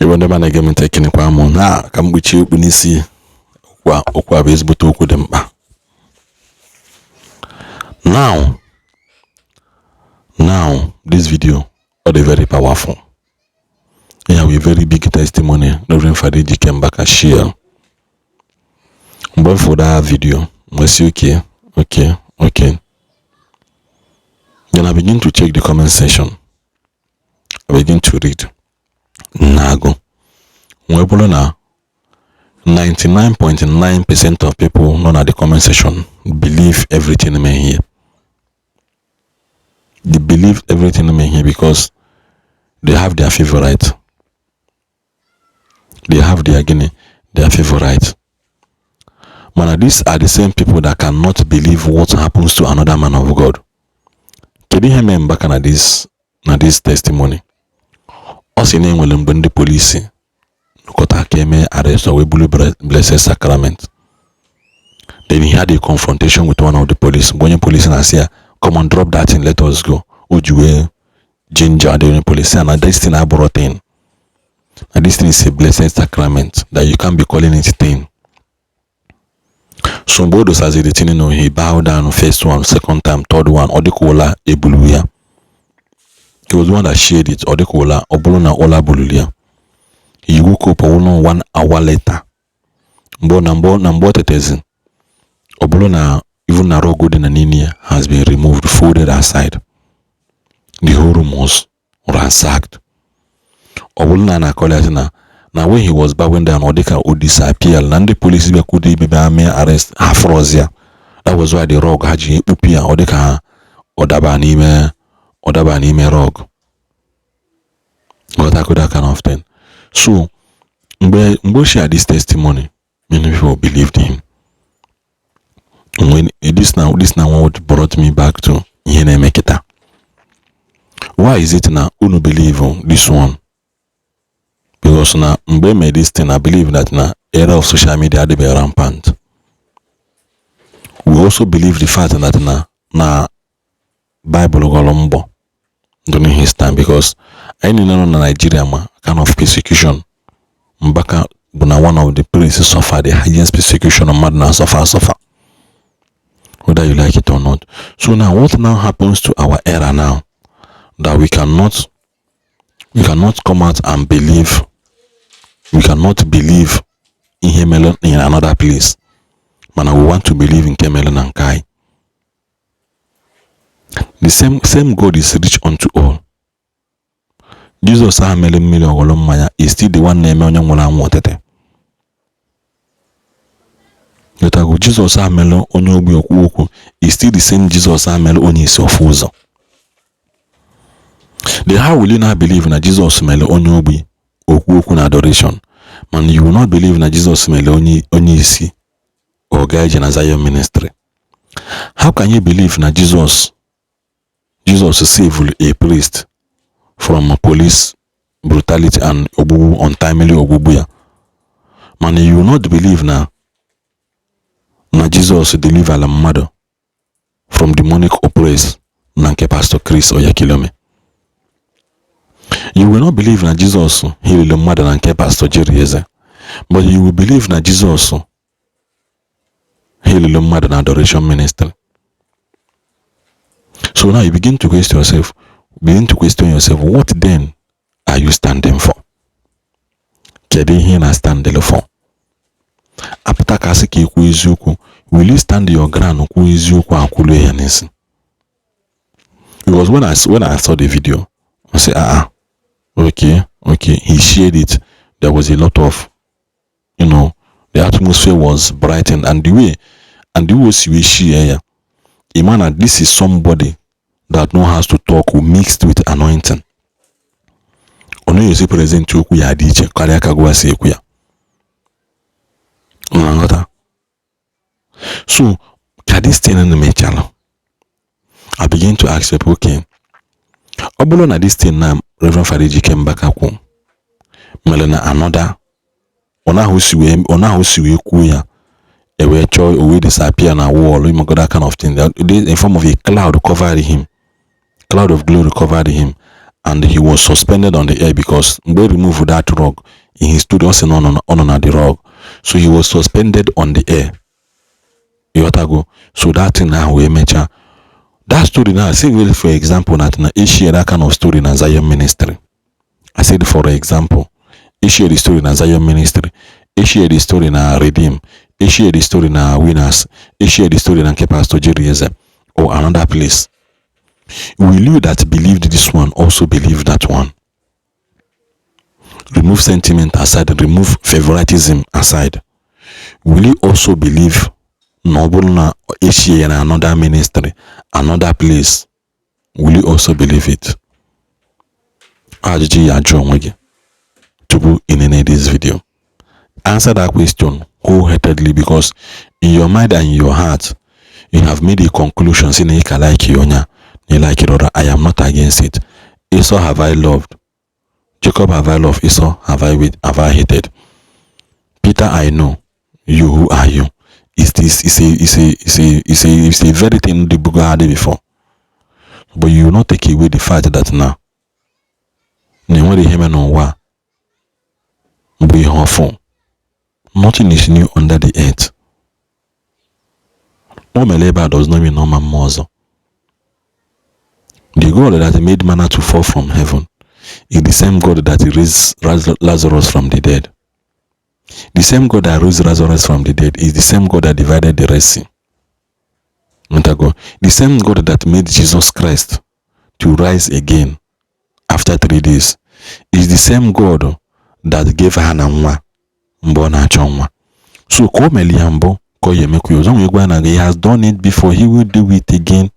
Ebe ndị na-ege m ntị, ekenekwa m na ka m kpuchie okpu n'isi. Okwu a, okwu a bụ ezigbote okwu dị mkpa. Now this video ọ dị very powerful. Ya wụ very big testimony Reverend Father Ejike Mbaka share. Mgbe m fụrụ that video, m sị, Okay." Then I begin to check the comment section. I begin to read, na-agụ, wee bụrụ na 99.9% of people nọ na the comment section believe everything mere here. They believe everything mere here because they have their favorite. They have their gịnị? Their favorite. Mana these are the same people that cannot believe what happens to another man of God. Kedu ihe mere Mbaka na this testimony? Ọ sị na enwere mgbe ndị polisi nọkọta aka eme arrest, wee bulu Blessed Sacrament. Then he had a confrontation with one of the police. Mgbe onye polisi na-asị ya, "Come on, drop that thing, let us go," o ji wee ginger the onye polisi na this thing abụrụ thing, na this thing is a blessed sacrament, that you can't be calling it thing. So mgbe o dosaziri the thing, no, he bow down first one, second time, third one, ọ dịka ụla ebulu ya. He was the one that shared it. Ọ dịka ụla, ọ bụrụ na ụla buluru ya. He woke up, ọ bụrụ one hour later, mgbe na mgbe na mgbe ọ tetezi, ọ bụrụ na even na rug dị na n'ime ya has been removed, folded aside. The whole room was ransacked. Ọ bụrụ na a na-akọrọ ya sị na when he was bowing down, ọ dịka o disappear, na ndị polisi bịakwudo ibe bịa mee arrest ha fụrọzi ya. That was why the rug ha ji ekpupu ya, ọ dịka ọ daba n'ime rug. Ghọtago that kind of thing? So mgbe o share this testimony, many people believed him. When this now what brought me back to ihe na-eme kịta. Why is it na unu believe this one? Because na mgbe e mere this thing, I believe that na era of social media adịbeghị rampant. We also believe the fact that na Bible ghọrọ mgbọ during his time, because anyị niile nọ na Nigeria ma kind of persecution Mbaka bụ na one of the priests suffer the highest persecution mmadụ na suffer suffer, whether you like it or not. So now, what now happens to our era now that we cannot come out and believe, we cannot believe ihe mere in another place, mana we want to believe nke mere na nke anyị? The same God is rich unto all. Jesus ahụ mere mmiri ọghọrọ mmanya is still the one na-eme onye nwụrụ anwụ otete. Ghọtago? Jesus ahụ mere onye ogbi okwu okwu is still the same Jesus ahụ mere onye isi ọfụ ụzọ. Then how will you not believe na Jesus mere onye ogbi okwu okwu na adoration, mana you will not believe na Jesus mere onye isi ọ gaa ije na Zion Ministry? How can you believe na Jesus saved a priest from police brutality and ogbugbu, untimely ogbugbu ya, mana you will not believe na Jesus deliver mmadụ from demonic oppress na nke Pastor Chris Oyakhilome? You will not believe na Jesus healed mmadụ na nke Pastor Jerry Eze, but you will believe na Jesus healed mmadụ na Adoration Ministry. So now you begin to question yourself, begin to question yourself, what then are you standing for? Kedu ihe ị na-stand for? Apụta ka asị ka ekwu eziokwu, will you stand your ground, kwuo eziokwu, akwụlu ya n'isi? Because when I saw the video, I say, "Ah, okay." He shared it. There was a lot of the atmosphere was brightened, and the way si wee share ya, ịma na this is somebody that know how to talk mixed with anointing. Ọ naghị esi present okwu ya dị iche karịa ka gwa si ekwu ya na nghọta. So ka this thing mechara, I begin to ask people, okay, ọ bụrụ na this thing na Reverend Father Ejike Mbaka kwu mere na another, ọ naghị si wee kwuo ya, e wee chọọ o wee disappear na wall, ịmago that kind of thing, in form of a cloud covered him, cloud of glory covered him. And he was suspended on the air because mgbe remove that rug in his studio, ọ sị na ọ nọ na the rug, so he was suspended on the air. Ịghọtago? So that thing ahụ wee mechaa that story. Now, say well, for example, na e share that kind of story na Zion Ministry. I said, for example, e share the story na Zion Ministry, e share the story na Redeem, e share the story na Winners, e share the story na nke Pastor Jerry Eze or another place. Will you that believed this one also believe that one? Remove sentiment aside, remove favoritism aside, will you also believe na ọ bụrụ na echie ya na another ministry, another place, will you also believe it? Ajụjụ ya ajụ onwe gị tupu ị nene this video. Answer that question wholeheartedly, because in your mind and in your heart you have made a conclusion, say na ị ka like ya onye a na ị like it. I am not against it. Esau have I loved, Jacob have I loved, Esau have I hated. Peter, I know you. Who are you? Is this is a very thing the book had before, but you will not take away the fact that now na enwere ihe mere n'ụwa a bụ ihe ọfụ. Nothing is new under the earth. O mere ebe a does not mean na ọma mma ọzọ. The God that made manna to fall from heaven is the same God that raised Lazarus from the dead. The same God that raised Lazarus from the dead is the same God that divided the Red Sea. The same God that made Jesus Christ to rise again after 3 days is the same God that gave Hannah nwa mgbe ọ na-achọ nwa. So ka o mere ya mbụ ka ọ ya emekwa ya ọzọ. Nwere gwa na he has done it before, he will do it again.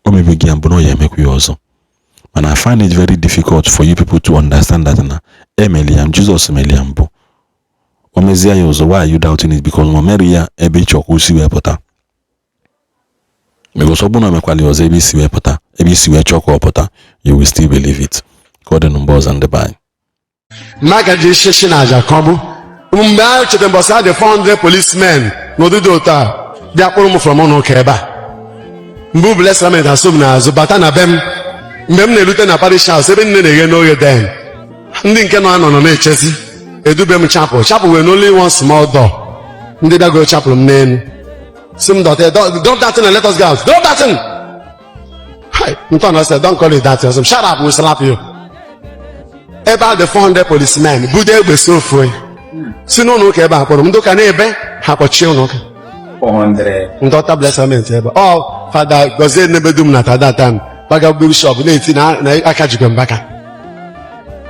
O mebeghị ya mbụ na ọ ya emekwa ya ọzọ. Mana I find it very difficult for you people to understand that na emeli ya, Jizọs mere ya mbụ, o mezie ya ọzọ. Why are you doubting it? Because ma mere ya ebe ịchọ ka o si wee pụta, because ọ bụrụ na o mekwala ya ọzọ ebe isi wee pụta, ebe isi wee chọọ ka ọ pụta, you will still believe it. Ka ọ dị na mgbe ọzọ, ndị be anyị. Maka ji shishi na aja kọbụ mgbe a chetara mbọsị a dị 400 policemen n'ụdịdị otu a bịa kpụrụ m from ụlọ ụka ebe a mbụ. Blessed Sacrament asọ m n'azụ bata na be m. Mgbe m na-erute na parish house ebe nne na-eghe n'oghe, den ndị nke nọ anọ nọ na-echezi edube m chapel. Chapel nwere only one small door. Ndị bịago chapel m n'elu si m dọta, "Drop that thing and let us go out. Drop that thing." Hi, ntọ sị, "Don't call it that." Sị, "Shut up, we'll slap you." Ebe a dị 400 policemen budo egbe si ofu onye si n'ụlọ ụka ebe a kpọrọ m. Ndị ụka na-ebe ha kpọchie ụlọ ụka. 400. Ndọta Blessed Sacrament ebe ọ Fada Gọzie nnebedum na tada time gbaga bishọp na-eti na aka jikwa mbaka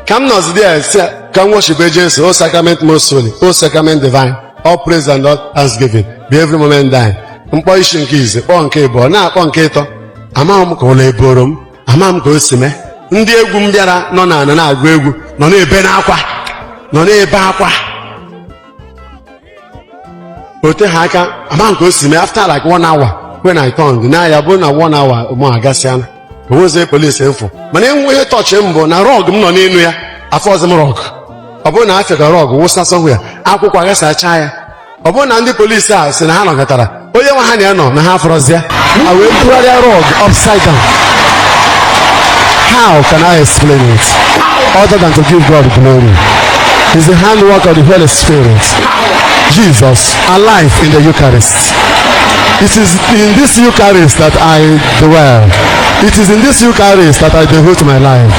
ka m nọzi there si ka m worship Jesu. O sacrament most holy, O sacrament divine, all praise and all thanksgiving be every moment thine. Mkpọ isi nke ize, kpọọ nke ịbụọ, na-akpọ nke ịtọ, amaghị m ka ụlọ eboro m, amaghị m ka o si mee. Ndị egwu m bịara nọ n'ala na-agụ egwu nọ na-ebe n'akwa, nọ na-ebe akwa o te ha aka. Amaghị m ka o si mee. After like one hour, when I turned na ya bụrụ na one hour mụ agasịala, onwezie polisi mfụ. Mana enwe ihe tọchị m bụ na rug m nọ n'elu ya, afọ ọzọ m rug, ọ bụrụ na afịa rug wụsa somewhere, akwụkwọ aghasacha ya. Ọ bụrụ na ndị polisi a sị na ha nọkọtara onye nwe ha na ya nọ na ha afọrọzịa a wee tụgharịa rug upside down. How can I explain it other than to give God glory? It's the handwork of the Holy Spirit. Jesus alive in the Eucharist. It is in this Eucharist that I dwell. It is in this Eucharist that I devote my life.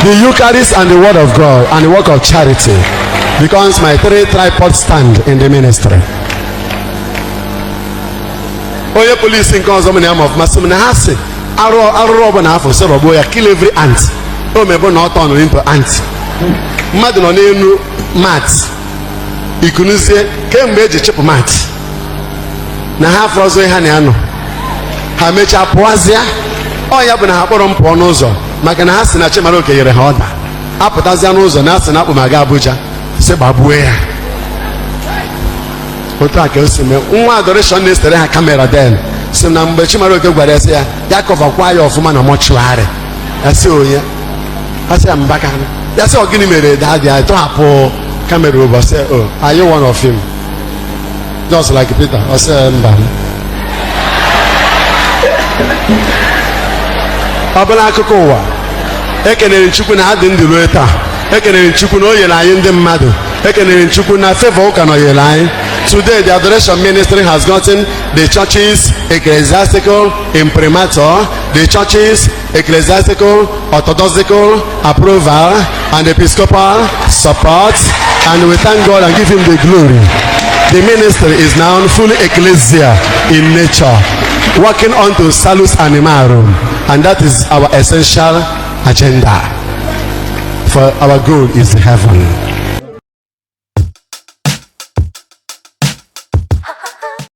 The Eucharist and the Word of God and the work of charity becomes my three tripod stand in the ministry. Onye polisi nke ọzọ m na ya ma ọfụma sị m na ha sị arụ arụrụ ọbụla afọ sị rọgbuo ya, kill every ant. O mebụ na ọ turnụrụ into ant. Mmadụ nọ n'elu mat ikunuzie kemgbe eji chịpụ mat na ha afọrọzọ ha na ya nọ, ha mechaa pụọzịa. Ọ ya bụ na ha kpọrọ m pụọ n'ụzọ maka na ha si na Chimaroke nyere ha ọda apụtazịa n'ụzọ na asị na akpụ m aga Abuja, si gbagbue ya. Otu a ka o si mee. Nwa adoration na-esere ha camera den si na mgbe Chimaroke gwara ya sị ya ya coverkwa ya ọfụma na mortuary, ya sị onye ha sị ya Mbaka, ya sị ọ gịnị mere daddy ya tọhapụ camera ụbọchị? O, are you one of him just like Peter? Ọ sị mba. Ọ bụla akụkọ ụwa. Ekenere Chukwu na ha dị ndụ ruo taa. Ekenere Chukwu na o nyere anyị ndị mmadụ. Ekenere Chukwu na favor ụka nọnyere anyị. Today, the Adoration Ministry has gotten the church's ecclesiastical imprimatur, the church's ecclesiastical orthodoxical approval and episcopal support, and we thank God and give him the glory. The ministry is now fully ecclesia in nature, working unto salus animarum, and that is our essential agenda, for our goal is heaven.